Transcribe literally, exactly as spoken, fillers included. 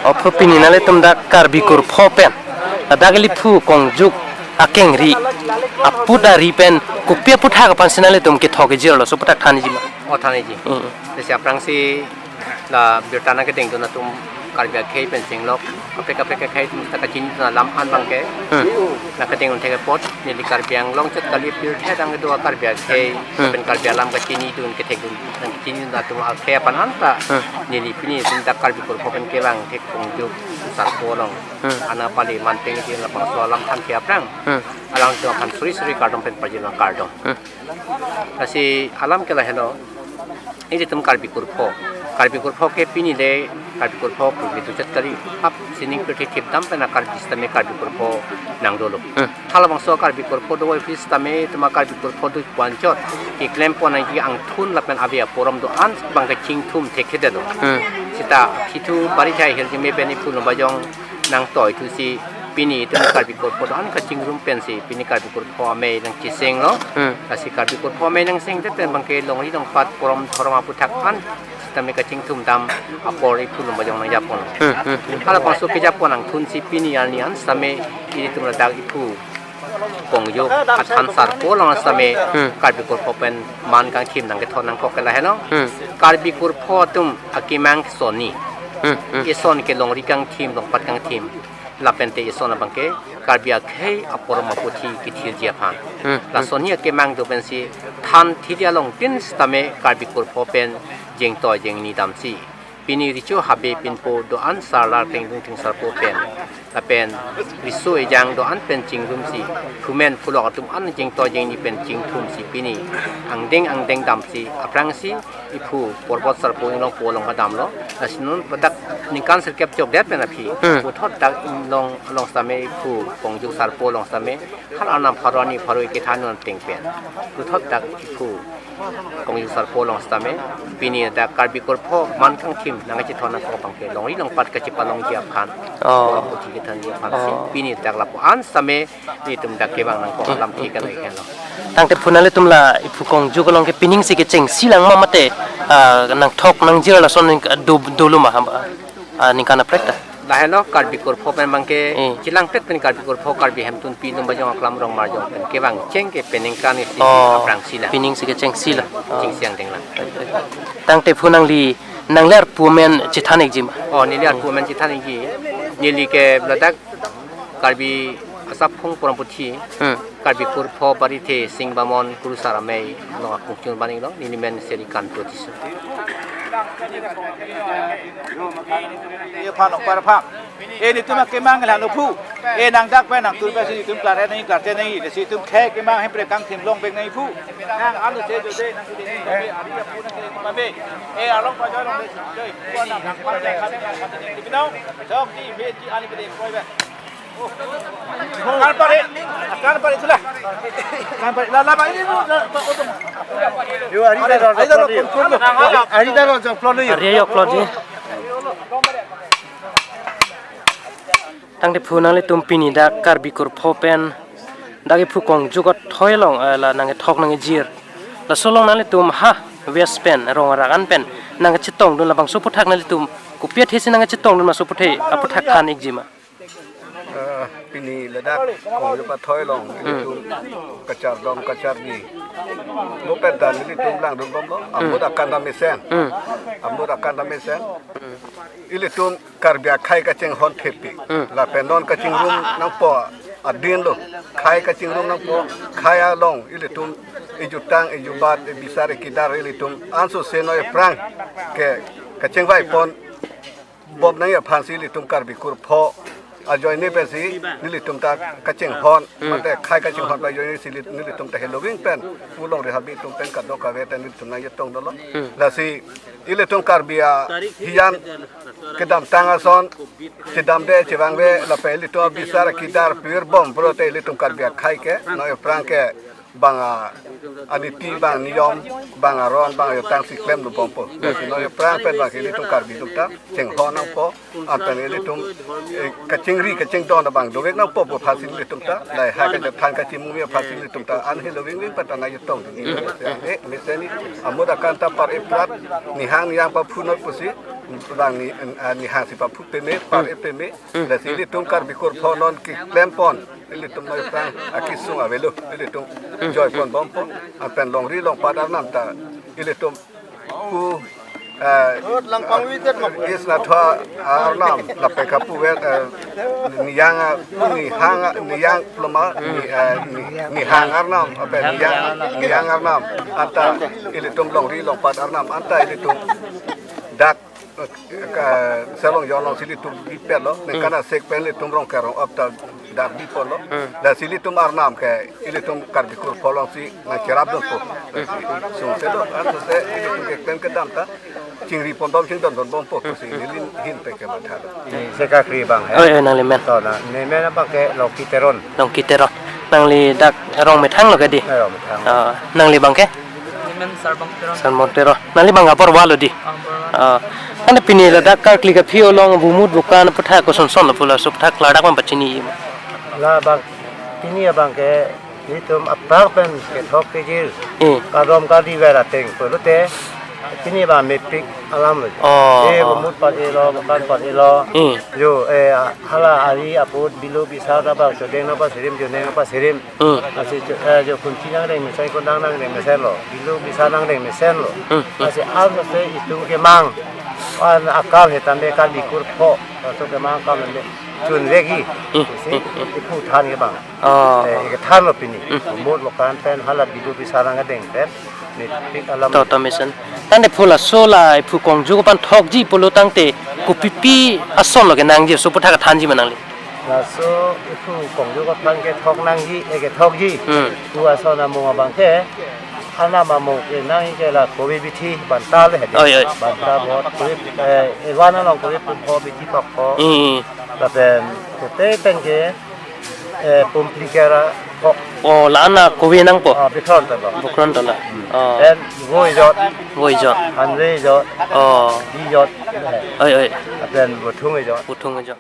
O phu, pini nanglitum dak Karbi Kurpho pen, ladak ili phu kongjuk akengri aput ari pen kopi aputhak aphansi nanglitum kethok kejir, laso aputhak thanji ma? O, thanji. Hmm. Lasi aphrangsi la birta nangkedengdun atum, Karbi akhei pen chenglok kaprek kaprek akhei atum ta kachinidun alam an abangke. Hmm. Nangkedengdun thek apot neli Karbi Anglong chot kali, pirthe adang kedo a-Karbi akhei, hmm, pen Karbi alam kachinidun, kethekdun, nangkachinidun atum akhei aphan anta, hmm, neli pini itum dak Karbi Kurpho pen kevang thek kongjuk sarpo along, hmm, ana pali manpeng di labangso alam thanji aphrang, hmm, alangtum aphan suri suri kardom pen pajirlang kardom. Hmm. Lasi alam ke lahelo, ilitum Karbi Kurpho, Karbi Kurpho ke pini le Karbi Kurpho pu kedo chot kali, hap sining pirthe thipdam pen a-Karbi sitame Karbi Kurpho nangdolo. Hmm. Halabangso Karbi Kurpho do-oi aphi sitame itum a-Karbi Kurpho do-ik pu anchot keklem pon nangji angthun lapen ave aporom do-an abang kachingthum thekthedetlo. Hmm. Seta aphi thu Barithe ahirjume pen iphu Lumbajong nangtoi thusi pini itum Karbi Kurpho do-an kachingrum pensi pini Karbi Kurpho amei nangchesenglo. Hmm. Lasi Karbi Kurpho amei nangsengdet pen abangke longri longpat porom dhorom aputhak an sitame kachingthum dam apor iphu Lumbajong nangjapon. Hmm, hmm. Halabangso kejapon angthunsi pini arni an sitame ilitum ladak iphu kongjuk athan sarpo along sitame, hmm, Karbi Kurpho pen man kangthim nangkethon nangkok ke lahelo. Hmm. Karbi Kurpho atum akemang sonni. Hmm, hmm. Eson ke longri kangthim, longpat kangthim. Lapente eson abangke Karbi akhei aporom aputhi kethirji aphan. Hmm, hmm. Lasonni akemang do pensi than thili along tin sitame Karbi Kurpho pen jengtoi jengni damsi pini riso habe pinpo do-an sarlar tengdung tingsarpo pen lapen riso ejang do-an pen chingrumsi, phumen phulok atum an jengtoi jengni pen chingthumsi pini angdeng angdeng damsi aphrangsi iphu Porbot sarpo Inglongpo along kadamlo. Lasi non ladak ningkan sirkep chokdet pen aphi, hmm, puthot dak Inglong along sitame iphu kongjuk sarpo along sitame hal Arnam pharo arni pharo ik kethan non ateng pen puthot dak iphu kongjuk sarpo along sitame pini dak Karbi Kurpho man kangthim nangkachethon nangkok abangke longri longpat kachepalongji aphan, oh, aputhi kethanji aphan si, oh, pini dak lapu-an sitame nelitum dak kevang nangkok alam thik kan ikhenlo. Tangte phu nanglitum la iphu kongjuk along ke piningsi kechengsi lang ma mate, ah, nangthok nangjir lason ning, ah, do, dolo ma hamba, ah, ningkan aprek ta? Lahelo Karbi Kurpho pen abangke, eh, chelangpet pen Karbi Kurpho Karbi Hemtunpi Lumbajong Aklam Rongmarjong pen kevang cheng ke peningkan isi, oh, aphrangsi la. Piningsi kechengsi la. Oh. Chengsi angdeng lang. Tangte phu nangli, nangli arpu amen chethan ikji ma? Oh, neli arpu amen chethan ikji. Neli ke ladak Karbi asap phung porom aputhi, hmm, Karbi Kurpho Barithe Sing Bamon Kurusar amei along akung chun baning lo, neli men Sri Kanto Tisso. Ye phan ok par phan. E nelitum akemang la no phu. E nangdak pen nangtur pensi nelitum klar nangji, klar nangji. Lasi itum khei kemang hemprek kangthim longvek nangji phu. Nang anu se jo de nang kide ni ari ya phu nang kide ni pabe. E along pa jo along de. Joi. Ko nang nang pa de kami nang kami ni. Dipinau. Jok di me di ani kide koi be. Kan pare. Kan pare itulah. Kan pare. La la ba ini no. Yo, ari dah, ari dah, ari dah, ari dah. Ari yok plot ni. Tangte phu nanglitum pini dak Karbi Kurpho pen dak iphu kongjuk athoi along, eh, la nangkethok nangjir. Laso along nanglitum ha West pen, Rong Arak an pen nangkachetongdun, labangso aputhak nanglitum kopi athesi nangkachetongdun ma, laso aputhe, aputhak than ikji ma? Eh, pini ladak kongjuk athoi along, hmm, ilitum kachardom kachardi. Mo pen ta nelitum langdunbomlo, hmm, amut akan ta mesen. Hmm. Amut akan ta mesen. Hmm. Ilitum Karbi akhei kachinghon thepi. Hmm. Lapen non kachingrum nangpo adin lo. Khei kachingrum nangpo, khei along ilitum ejutang, ejubat, ebisar, ekedar ilitum anso seno ephrang ke kachingvai pon bom nangji aphansi ilitum Karbi Kurpho ajoine pensi nelitum ta kachinghon, hmm, mate khei kachinghon pen ajoine si neli, nelitum ta heloving pen, ulongri habi atum pen kadokave ta nelitum nangchetong dolo. Hmm. Lasi ilitum Karbi ahijan kedamtang ason chedamde chevangve lapen ilitum abisar akedar pirbom pulote ilitum Karbi akhei ke non ephrang ke bang a, aniti, bang niyom, bang aron, bang ajutang si klemdunbompo. Lasi non ephrang pen bang ilitum Karbi atum ta chinghon nangpo, anpen ilitum, eh, kachingri kachingdon abang dovek nangpo pu aphansi ilitum ta lahai kachethan kachimumi aphansi ilitum ta an heloving ving pen ta nangchetongdun. Eh, mesen ni amut akan ta par eprat, nihang niyang paphunot pusi Bang ni, ah, ni hang si paphu peme, par e peme. Hmm. Lasi ilitum Karbi Kurpho non keklem pon. Ilitum noi tang akesung avelo. Ilitum joy pon bompo. Anpen longri longpat arnam ta ilitum pu, eh, Langpang widet mak. Is na thua arnam lapen kapu vet, eh, niyang, ah, nihang, ah, niyang pluma, ni, eh, ni, nihang arnam, apa niyang, niyang arnam. Anta ilitum longri longpat arnam, anta ilitum dak, eh, ka, selong yonlong si ilitum bipet lo, neng Hmm. kana sek pen ilitum rong kerong op ta dak bipon lo. Hmm. Lasi ilitum arnam ke ilitum Karbi Kurpho along si nang cherap dunpo. Sung se do, anso se ilitum keklem kedam ta chingri pondom chingdon don bompo pusi neli hin pen kematha lo. Ni se Karkli abang, eh? Oi, oi, nangli men. To na, ne men abang ke Longki Teron. Longki Teron. Nangli dak rong methang lo ke di? Eh, rong methang. Ah, nangli abang ke? Ne men Sarbong Teron. Sarbong Teron. Nangli abang apor wa lo di? Apor wa. Ah. Ante pini ladak Karkli kaphi along bumut bukan aputhak kosonson lo pu laso aputhak klardak man pachini. La abang, pini abang ke ilitum aphrang pen kethok kejir. Hmm. Kadom kadi ver ateng pulote pini abang mepik alam lo. Oh, eh, oh. Bumut pon-elo, bukan pon-elo. Hmm. Jo, eh, hala ari aput bilu bisa ta bang chodeng nangpasirim, joneng nangpasirim. Hmm. Lasi jo, eh, jo kunci nangdeng mesen, kundang nangdeng mesen lo. Bilu bisa nangdeng mesen lo. Hmm, hmm. Lasi anso se itum kemang. An akam he tame Karbi Kurpho. Laso kemang akam le chun vekji. Hmm, si, hmm, hmm. Iphu than kebang. Oh. Eh, kethan lo pini. Hmm. Bumut bukan pen hala bilu bisa nangdeng pen mepik alam. To, to mesen. Tangte phu laso la iphu kongju kopan thokji pulo tangte kopipi ason lo kenangji, laso aputhak thanji ma nangli? Laso iphu kongju kothan kethok nangji, eh, kethokji. Hmm. Pu ason amung abang ke, anam amung kenangji ke la kove bithi banta le hedi. Oi, oi. Banta bot, kove, eh, evan along kove pumpo bithi pokpo. Hmm, hmm. Lapen kote pen ke, eh, pumpli kera pok. Oh, la-an a kove nangpo? Ah, bikron ta lo. Bikron ta lo. Hmm. Oh. Pen voi jot. Voi jot. Hanve jot. Oh. Di jot. Oi, oi. Lapen buthung jot. Buthung jot.